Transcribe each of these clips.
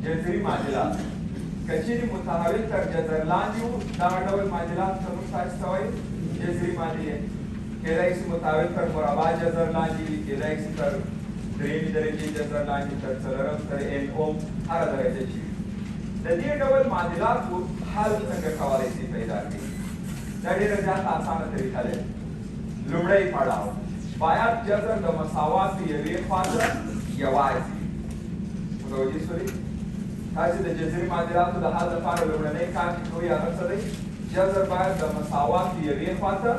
جذري معادلات که چیرې متحول تر جذر لاندې وو، دغه ډول معادلات ته موږ تاسو ته وایو جذري معادلې. کېدای شي متحول تر مربع جذر لاندې وي، کېدای شي تر درېیمې درجې جذر لاندې، تر څلورم، تر ان اوم، هره درجه چې وي. د دې ډول معادلاتو حل څنګه کولی شئ پیدا کړئ؟ دا ډېره زیاته اسانه طریقه لري. لومړی پړاو، باید جذر د مساواتو یوې خوا ته یوازې وي. متوجه شولئ؟ تاسې د جذري معادلاتو د حل لپاره لومړنی کار چې کوئ هغه څه دی؟ جذر باید د مساواتو یوې خوا ته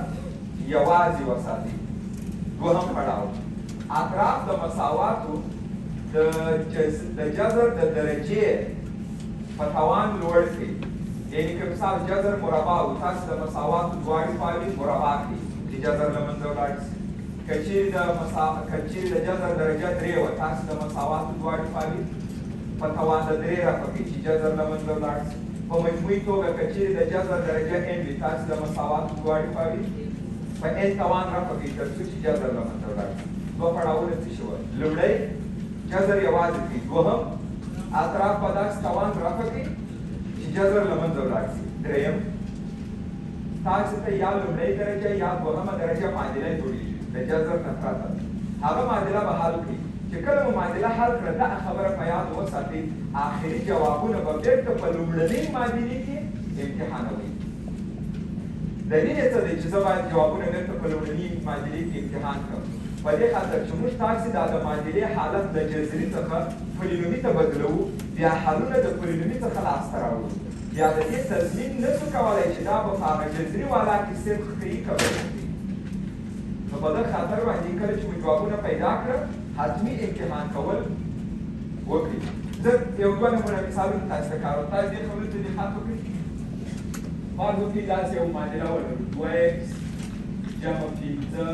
یوازې وساتئ. دوهم پړاو، اطراف د مساواتو د د جذر د درجې په توان لوړ کړئ. یعنی که مثال جذر مربع و، تاسې د مساواتو دواړې خواوې مربع کړئ چې جذر له منځه ولاړ شي. که چیرې د جذر درجه درې وه، تاسې د مساواتو دواړې خواوې په توان د درې رفع کړئ چې جذر له منځه ولاړ شي. په مجموعي توګه که چیرې د جذر درجه n وي، تاسې د مساواتو دواړې خواوې په n توان رفع کړئ تر څو چې جذر له منځه ولاړ شي. دوه پړاوونه څه شي وه؟ لومړی جذر یوازې کړئ، دوهم اطراف په داسې توان رفع کړئ چې جذر له منځه ولاړ شي. درېیم، تاسې ته یا لومړۍ درجه یا دوهمه درجه معادله جوړېږي د جذر نه پرته، هغه معادله به حل کړئ. چې کله مو معادله حل کړه، دغه خبره په یاد وساتئ، آخري جوابونه به بېرته په لومړنۍ معادلې کې امتحانوئ. دلیل یې څه دی چې زه باید جوابونه بېرته په لومړنۍ معادلې کې امتحان کړم؟ په دې خاطر چې موږ تاسې دا د معادلې حالت له جذري څخه پولینومي ته بدلوو، بیا حلونه د پولینومي څخه لاسته راوړو. بیا د دې تضمین نه شو کولی چې دا به په هغه جذري والا کې صدق کوي که به نه کوي. نو په دغه خاطر باندې کله چې مو جوابونه پیدا کړه، حتمي امتحان کول وکړئ. زه یو دوه نمونه مثالونه تاسو ته کاروم، تاسو دې خبرې ته دقت وکړئ. فرض وکړئ داسې یو معادله ولرو، دوه ایکس جمع پنځه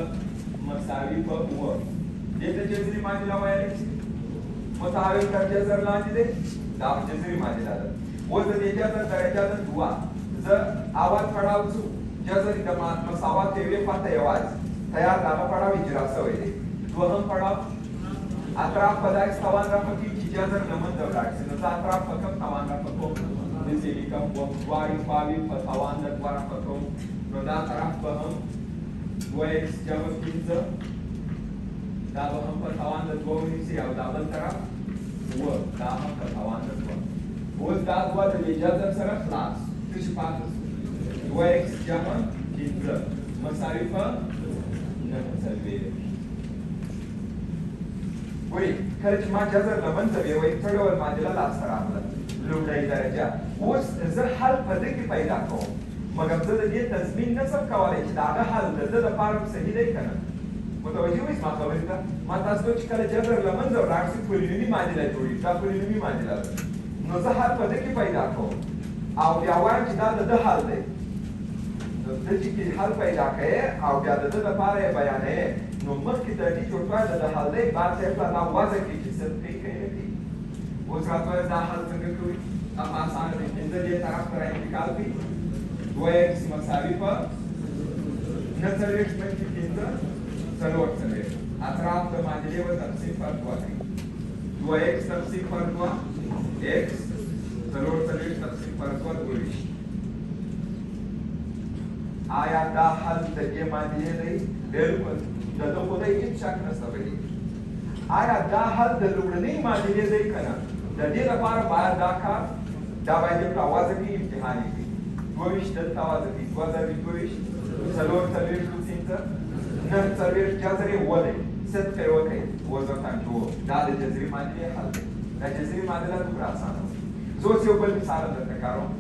مساوي په اووه. دې ته جذري معادله ویلی شي. متحول تر جذر لاندې دی، دا جذري معادله ده. اوس د دې جذر درجه ده دوه. زه اول پړاو څه؟ جذر د مساوات یوې خوا ته یوازې تیار، د هغه پړاو اجرا شوی دی. دوهم پړاو، اطراف په داسې توان رفع کړي چې جذر له منځه ولاړ شي. نو زه اطراف په کوم توان رفع کوم؟ داسې لیکم، دواړې خواوې په توان د دوه رفع کوم. نو دا طرف به هم دوه ایکس جمع پنځه، دا به هم په توان د دوه ونیسي، او دا بل طرف اووه، دا هم په توان د دوه. اوس دا دوه د دې جذر سره خلاص، څه شي پاتې شو؟ دوه ایکس جمع پنځه مساوي په 49. ګورئ، کله چې ما جذر له منځه بیوی، څه ډول معادله لاسته راغله؟ لومړی درجه. اوس زه حل په ده کې پیدا کوم، مګر زه د دې تضمین نه شم کولی چې د هغه حل د ده لپاره هم صحیح دی که نه. متوجه وئ زما خبرې ته؟ ما تاسو ته چې کله جذر له منځه ولاړ شي، پولینومي معادله جوړېږي، دا پولینومي معادله ده. نو زه حل په ده کې پیدا کوم او بیا وایم چې دا د ده حل دی. نو ده چې کې حل پیدا کوې او بیا د ده لپاره یې بیانوې، نو مخکې تر دې چې ورته وایې د ده حل دی، باید ته یې دا وضع کړې چې صدق کوي که نه کوي. اوس راته وایه دا حل څنګه کوي؟ دا خو اسانه دی. پنځه دې طرف ته را انتقال کړئ، دوه ایکس مساوي په 49 منفي پنځه 44. اطراف د معادلې به تقسیم پر دوه کوي. دوه ایکس تقسیم پر دوه ایکس، 44 تقسیم پر دوه 22. آیا دا حل د دې معادلې دی؟ بالکل، د ده خو دی، هېڅ شک نشته په دې. آیا دا حل د لومړنۍ معادلې دی که نه؟ د دې لپاره باید دا کار دا باید یې وضع کړي، امتحان یې کړي. 22 دلته وضع کړي، دوه ضرب 22 44، پنځه 49، جذر یې اووه دی، صدق یې وکړئ، اووه ضرب چې اووه. دا د جذري معادلې حل دی. دا جذري معادله دومره اسانه وه. زه اوس یو بل مثال هم درته کاروم.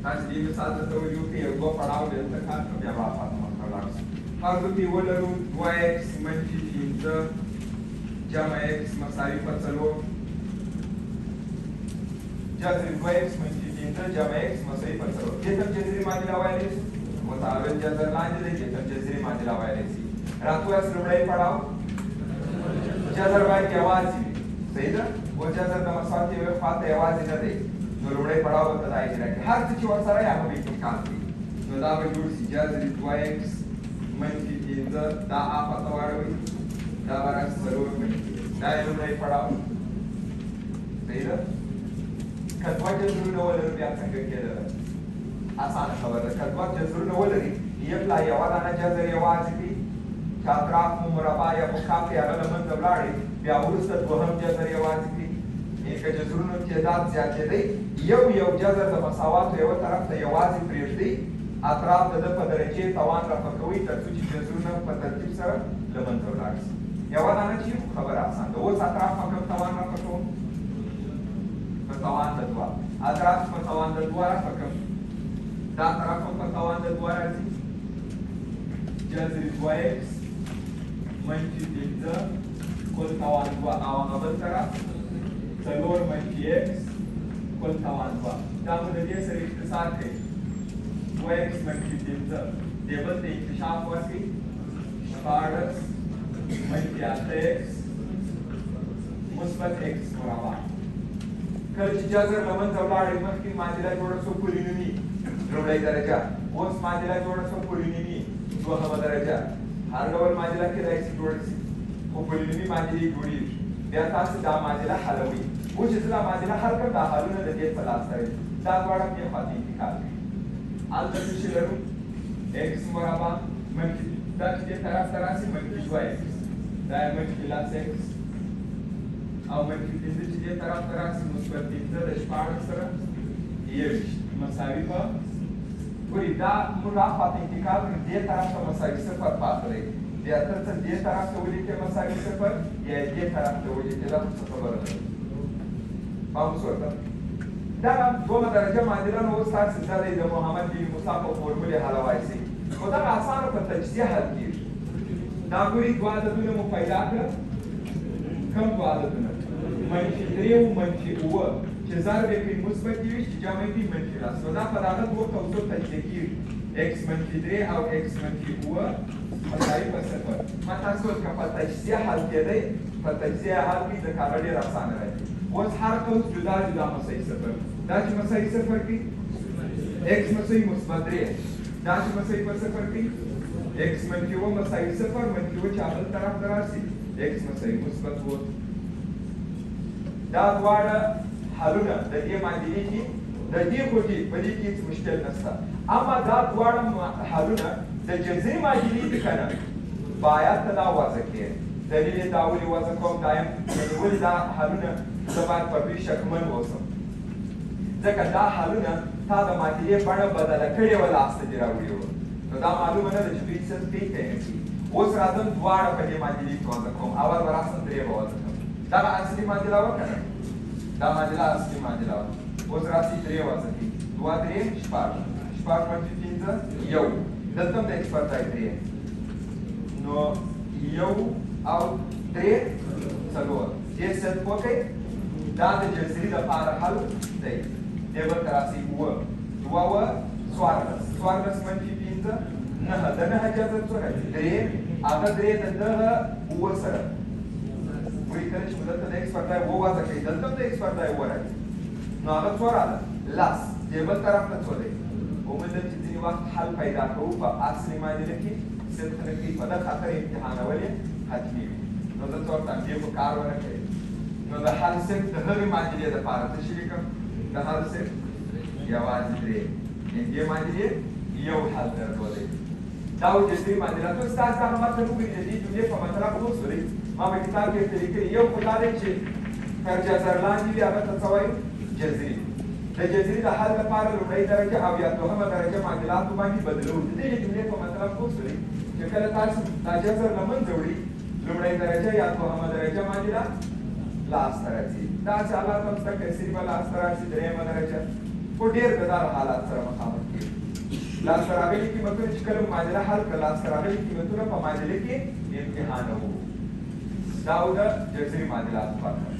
تاسې دې مثال ته توجه وکړئ. یو دوه پړاو به دلته کار کړم، بیا به افاته مخته ولاړ شو. فرض وکړئ ولرو دوه ایکس منفي پنځه جمع ایکس مساوي په څلور. جذر دوه ایکس منفي پنځه جمع ایکس مساوي په څلور، دې ته هم جذري معادله ویلی شو. متعادل جذر لاندې دی، دې ته هم جذري معادله ویلی شي. راته ووایاست، لومړی پړاو، جذر باید یوازې وي، صحیح ده؟ اوس جذر د مساوات یوې خوا ته یوازې نه دی، نو لومړی پړاو به ته دا اجرا کړې، هر څه چې ورسره یې هغه به انتقال کړي. نو دا به جوړ شي جذر دوه ایکس منفي پنځه، دا آفا ته واړوئ، دا به راشي څلور منفي. دا یې لومړی پړاو، صحیح. صحیح ده؟ که دوه جذرونه ولرو بیا څنګه کېدله؟ اسانه خبره ده. که دوه جذرونه ولري، یو لا یوه دانه جذر یوازې کړي چې اطراف مو مربع یا مکعب دی، هغه له منځه ولاړې، بیا وروسته دوهم جذر یوازې کړي. یعنې که جذرونو تعداد زیاتېدی، یو یو جذر د مساواتو یوه طرف ته یوازې پرېږدئ، اطراف د ده په درجې توان رفع کوئ تر څو چې جذرونه په ترتیب سره له منځه ولاړ شي. یوه دانه چې خو خبره اسانه ده. اوس اطراف په کوم توان رفع کوم؟ په توان د دوه. اطراف په توان د دوه رفع کوم، دا طرف هم په توان د دوه راځي، جذر دوه ایکس منفي پنځه کل توان دوه، او هغه بل طرف څلور منفي ایکس کل توان دوه. دا مو د دې سره اختصار کوي، دوه ایکس منفي پنځه دې بل ته انکشاف ورکړي، 16 منفي اته ایکس مثبت ایکس مربع. کله چې جذر له منځه ولاړی، مخکې معادله جوړه شوه پولینومي لومړۍ درجه، اوس معادله جوړه شوه پولینومي دوهمه درجه. هر ډول معادله کېدای شي جوړه شي، خو پولینومي معادلې جوړېږي. بیا تاسو دا معادله حلوئ. اوس چې زه دا معادله حل کړم، دا حلونه د دې په لاس راځي، دا دواړه دې خوا ته انتقال کوي. هلته څه شي لرو؟ ایکس مربع منفي، دا چې دې طرف ته راسي منفي دوه ایکس، دا یې منفي لس ایکس، او منفي پنځه چې دې طرف ته راسي مثبت پنځه د 16 سره 21 مساوي په ګوري. دا موږ اخوا ته انتقال کړو، دې طرف ته مساوي صفر پاتې دی. بیا ته څه دې طرف ته ولیکې مساوي صفر، یا دې طرف ته ولیکې، دا خو څه خبره ده؟ پام اوس ورته دا دومه درجه معادله. نو اوس تاسې زده دی، د محمد بن موسی په فورمول یې حلوای سئ، خو دغه اسانه په تجزیه حل کېږي. دا ګوري دوه عددونه مو پیدا کړه. کوم دوه عددونه؟ منفي درې او منفي اووه، چې ضرب یې کوي مثبت 21، چې جمع یې کوي منفي لس. نو دا په دغه دوو قوسو تجزیه کېږي، ایکس منفي درې او ایکس منفي اووه مساوي په صفر. ما تاسو وویل که په تجزیه حل کېدی، په تجزیه حل کوي، ځکه هغه ډېر اسانه راځي. اوس هر قوس جدا جدا مساوي صفر. دا چې مساوي صفر کوي ایکس مساوي مثبت درې، دا چې مساوي په صفر کوي ایکس منفي اووه مساوي صفر، منفي اووه چې بل طرف ته راسي ایکس مساوي مثبت اووه. دا دواړه حلونه د دې معادلې کې د دې خو دي، په دې کې هېڅ مشکل نشته. اما دا دواړه حلونه د جذري معادلې دي که نه، باید ته دا وضع کړې. دلیل یې دا ولې وضع کوم دایم، یعنې ولې دا حلونه زه باید پر دوی شکمن اوسم؟ ځکه دا حلونه تا د معادلې بڼه بدله کړې وه، لاسته دې راوړي وه، نو دا معلومه نه ده چې دوی څه کوي که نه کوي. اوس راځم دواړه په دې معادلې کې وضع کوم. اول به راسم درې به وضع کوم. دغه اصلي معادله وه که نه؟ دا معادله اصلي معادله وه. اوس راسي درې وضع کوي، دوه درې شپږ، شپږ منفي پنځه یو، دلته هم د ایکس پر ځای درې، نو یو او درې څلور. دې صدق وکړئ، دا د جذري دپاره حل دی. دې بل ته راسئ اووه، دوه اووه 14، 14 منفي پنځه نهه، د نهه جذر څو راځي؟ درې. هغه درې د دغه اووه سره ګوري، کله چې مو دلته د ایکس پر ځای اووه وضع کوي، دلته هم د ایکس پر ځای اووه راځي، نو هغه څو راغله؟ لس. دې بل طرف ته څو دی؟ وموندل چې ځینې وخت حل پیدا کوو په اصلي معادله کې صدق نه کوي، په دغه خاطر امتحانول یې حتمي وي. نو زه څه ورته دې خو کار ونه کوي. نو د حل صرف د هغې معادلې دپاره څه شي لیکم؟ د حل صرف یوازې درې، یعنې دې معادلې یو حل درلودی. دا و جذري معادله. ته ستاسو دغه متن وګورئ، د دې جملې په مطلب پوه شولئ. ما په کتاب کې ورته لیکلي، یو خو دا دی چې تر جذر لاندې وي هغه ته څه وایو؟ جذري. د جذري د حل لپاره لومړۍ درجه او یا دوهمه درجه معادلاتو باندې بدلو. د دې جملې په مطلب پوه شولئ چې کله تاسو دا جذر له منځه وړي، لومړۍ درجه یا دوهمه درجه معادله لاسته راځي. دا چې الله ته هم کثیر به لاسته راشي درېیمه درجه، خو ډېر د دغه حالات سره مخامخ کېږي. لاسته راغلي قیمتونه چې کله معادله حل کړه، لاسته راغلي قیمتونه په معادله کې امتحانوو. دا و د جذري معادلاتو برخه.